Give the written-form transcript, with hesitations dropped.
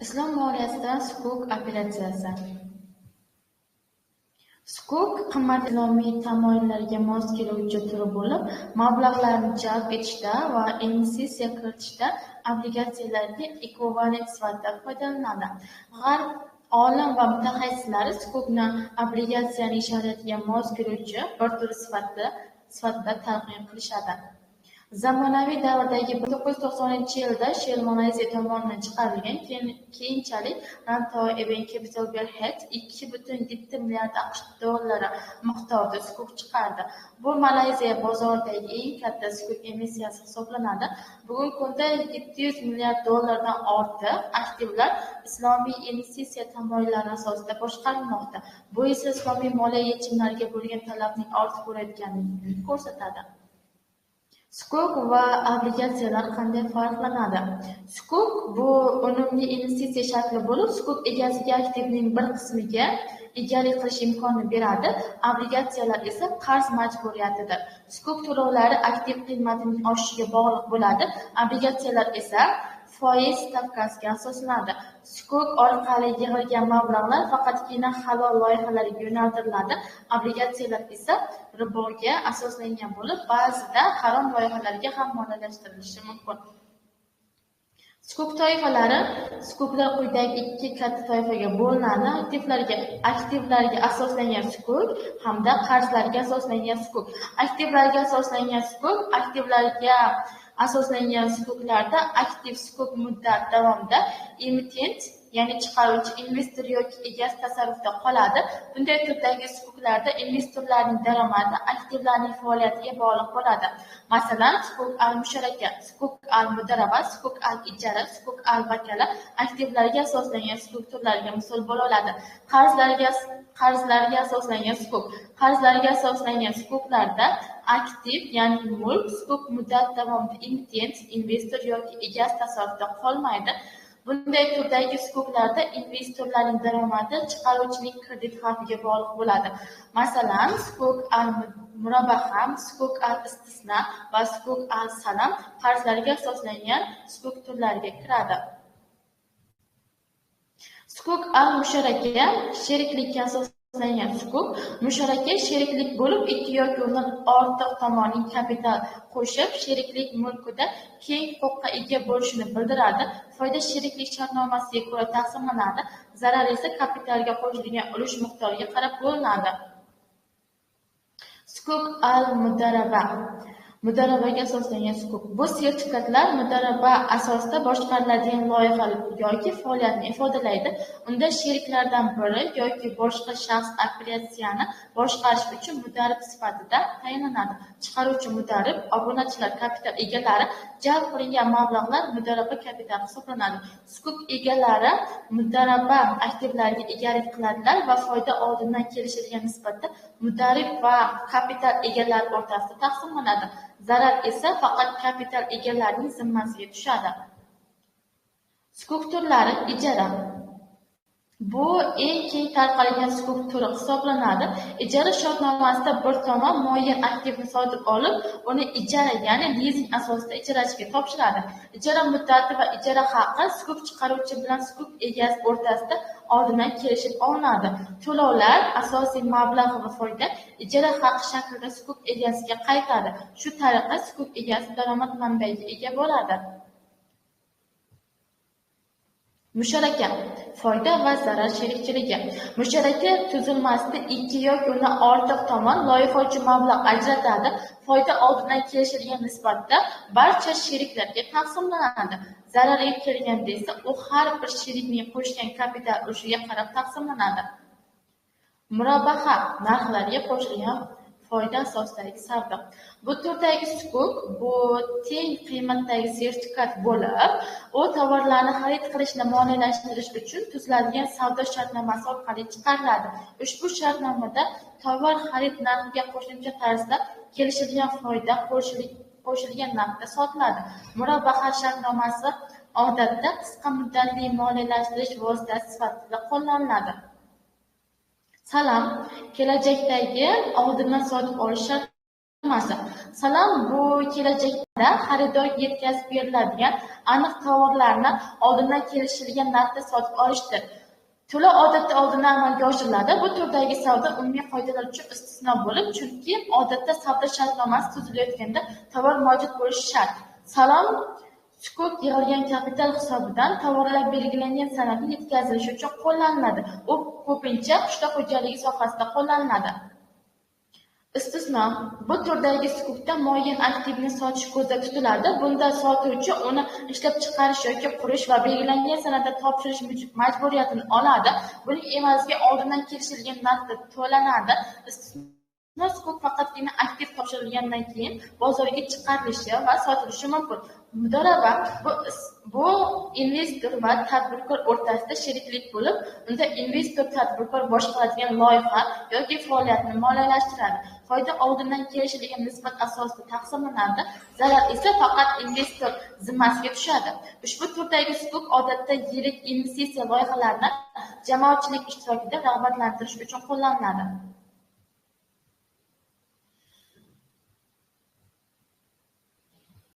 Islom moliyasida sukuk operatsiyasi. Sukuk qimmatli islomiy tamoyillarga mos keluvchi turi bo'lib, mablag'larni jalb etishda va investitsiya kiritishda obligatsiyalarga ekvivalent sifatida foydalaniladi. G'arb olim va mutaxassislari sukukni obligatsiyaning shariatga mos keluvchi bir turi sifatida talqin qilishadi. Zamonaviy davrdagi 1990-yilda Shell Malayziya tomonidan chiqarilgan, keyinchalik Rantau Ebene Capital Berhad 2,7 milliard AQSh dollari miqdorida sukuk chiqardi. Bu Malayziya bozoridagi eng katta sukuk emissiyasi hisoblanadi. Bugungi kunda 700 milliard dollardan ortiq aktivlar islomiy investitsiya tamoyillari asosida boshqarilmoqda. Bu esa islomiy moliya yechimlariga bo'lgan talabning ortib borayotganligini ko'rsatadi. Sukuk va obligatsiyalar qanday farqlanadi? Sukuk bu unumli investitsiya shakli bo'lib, sukuk egasiga aktivning bir qismiga egalik qilish imkonini beradi. Obligatsiyalar esa qarz majburiyatidir. Sukuk to'lovlari aktiv qiymatining oshishiga bog'liq bo'ladi. Obligatsiyalar esa foiz stavkasiga asoslanadi. Sukuk orqali yig'ilgan mablag'lar faqatgina halol loyihalarga yo'naltiriladi. Obligatsiyalar esa riboga asoslangan bo'lib, ba'zida harom loyihalarga ham moliyalashtirilishi mumkin. Sukuk toifalari. Sukuklar quyidagi ikki katta toifaga bo'linadi. Aktivlarga asoslangan sukuk hamda qarzlarga asoslangan sukuk. Aktivlarga asoslangan sukuk, aktivlarga asoslangan sukuklarda aktiv sukuk muddat davomida emitent, ya'ni chiqaruvchi, investor yoki egasi tasarrufida qoladi. Bunday turdagi sukuklarda investorlarning daromadi aktivlarning faoliyatiga bog'liq bo'ladi. Masalan, sukuk al-musharaka, sukuk al-mudaraba, sukuk al-ijara, sukuk al-vakala aktivlarga asoslangan sukuk turlariga misol bo'la oladi. Qarzlarga asoslangan sukuk. Qarzlarga asoslangan sukuklarda aktiv, ya'ni mulk sukuk muddat davomida emitent, investor yoki egasi tasarrufida qolmaydi. Bunday turdagi sukuklarda investorlarning daromadi chiqaruvchining kredit xavfiga bog'liq bo'ladi. Masalan, sukuk al-murabaha, sukuk al-istisna va sukuk al-salam qarzlarga asoslangan sukuk turlariga kiradi. Sukuk al-musharaka sheriklikka asoslangan sukuk. Musharaka sheriklik bo'lib, ikki yoki undan ortiq tomonning kapital qo'shib, sheriklik mulkida keng huquqqa ega bo'lishini bildiradi. Foyda sheriklik shartnomasiga ko'ra taqsimlanadi, zarar esa kapitalga qo'shilgan ulush miqdoriga qarab bo'linadi. Sukuk al-mudaraba. Mudarabaga asoslangan sukuk. Bu sertifikatlar mudaraba asosida boshqariladigan loyiha yoki faoliyatni ifodalaydi. Unda sheriklardan biri yoki boshqa shaxs operatsiyani boshqarish uchun mudarib sifatida tayinlanadi. Chiqaruvchi mudarib, obunachilar kapital egalari, jalb qilingan mablag'lar mudaraba kapitali hisoblanadi. Sukuk egalari mudaraba aktivlariga egalik qiladilar va foyda oldindan kelishilgan nisbatda mudarib va kapital egalari o'rtasida taqsimlanadi. Zarar esa faqat kapital egalarining zimmasiga tushadi. Sukuk turlari. Ijara. Bu eng keng tarqalgan sukuk turi hisoblanadi. Ijara shartnomasida bir tomon muayyan aktivni sotib olib, uni ijara, ya'ni lizing asosida ijarachiga topshiradi. Ijara muddati va ijara haqi sukuk chiqaruvchi bilan sukuk egasi o'rtasida oldindan kelishib olinadi. To'lovlar, asosiy mablag' va foyda ijara haqi shaklida sukuk egasiga qaytadi. Shu tariqa sukuk egasi daromad manbaiga ega bo'ladi. Musharaka foyda va zarar sherikchiligi. Musharaka tuzilmasida ikki yoki undan ortiq tomon loyiha uchun mablag' ajratadi. Foyda oldindan kelishilgan nisbatda barcha sheriklarga taqsimlanadi. Zararga kelganda esa u har bir sherikning qo'shgan kapital ulushiga qarab taqsimlanadi. Murabaha narxlarga qo'shilgan foyda asosidagi savdo. Bu turdagi sukuk bu teng qiymatdagi sertifikat bo'lib, u tovarlarni xarid qilishni moliyalashtirish uchun tuziladigan savdo shartnomasi orqali chiqariladi. Ushbu shartnomada tovar xarid narxiga qo'shimcha tarzda kelishilgan foyda qo'shilgan narxda sotiladi. Murabaha shartnomasi odatda qisqa muddatli moliyalashtirish vositasi sifatida qo'llaniladi. Salam kelajakdagi oldindan sotib olish shartnomasi. Salom bu kelajakda xaridorga yetkazib beriladigan aniq tovarlarni oldindan kelishilgan narxda sotib olishdir. To'lov odatda oldindan amalga oshiriladi. Bu turdagi savdo umumiy qoidalar uchun istisno bo'lib, chunki odatda savdo shartnomasi tuzilayotganda tovar mavjud bo'lishi shart. Salom sukuk yig'ilgan kapital hisobidan tovarlar belgilangan sanada yetkazilishi uchun qo'llaniladi. U ko'pincha qishloq xo'jaligi sohasida qo'llaniladi. Istisno: bu turdagi sukukda muayyan aktivni sotish ko'zda tutiladi. Bunda sotuvchi uni ishlab chiqarish yoki qurish va belgilangan sanada topshirish majburiyatini oladi. Buning evaziga oldindan kelishilgan narxda to'lanadi. Istisno sukuk faqatgina aktiv topshirilgandan keyin bozorga chiqarilishi va sotilishi mumkin. Mudoraba bu investor va tadbirkor o'rtasida sheriklik bo'lib, unda investor tadbirkor boshqaradigan loyiha yoki faoliyatni moliyalashtiradi. Foyda oldindan kelishilgan nisbat asosida taqsimlanadi, zarar esa faqat investor zimmasiga tushadi. Ushbu turdagi sukuk odatda yirik investitsiya loyihalarini jamoatchilik ishtirokida rag'batlantirish uchun qo'llaniladi.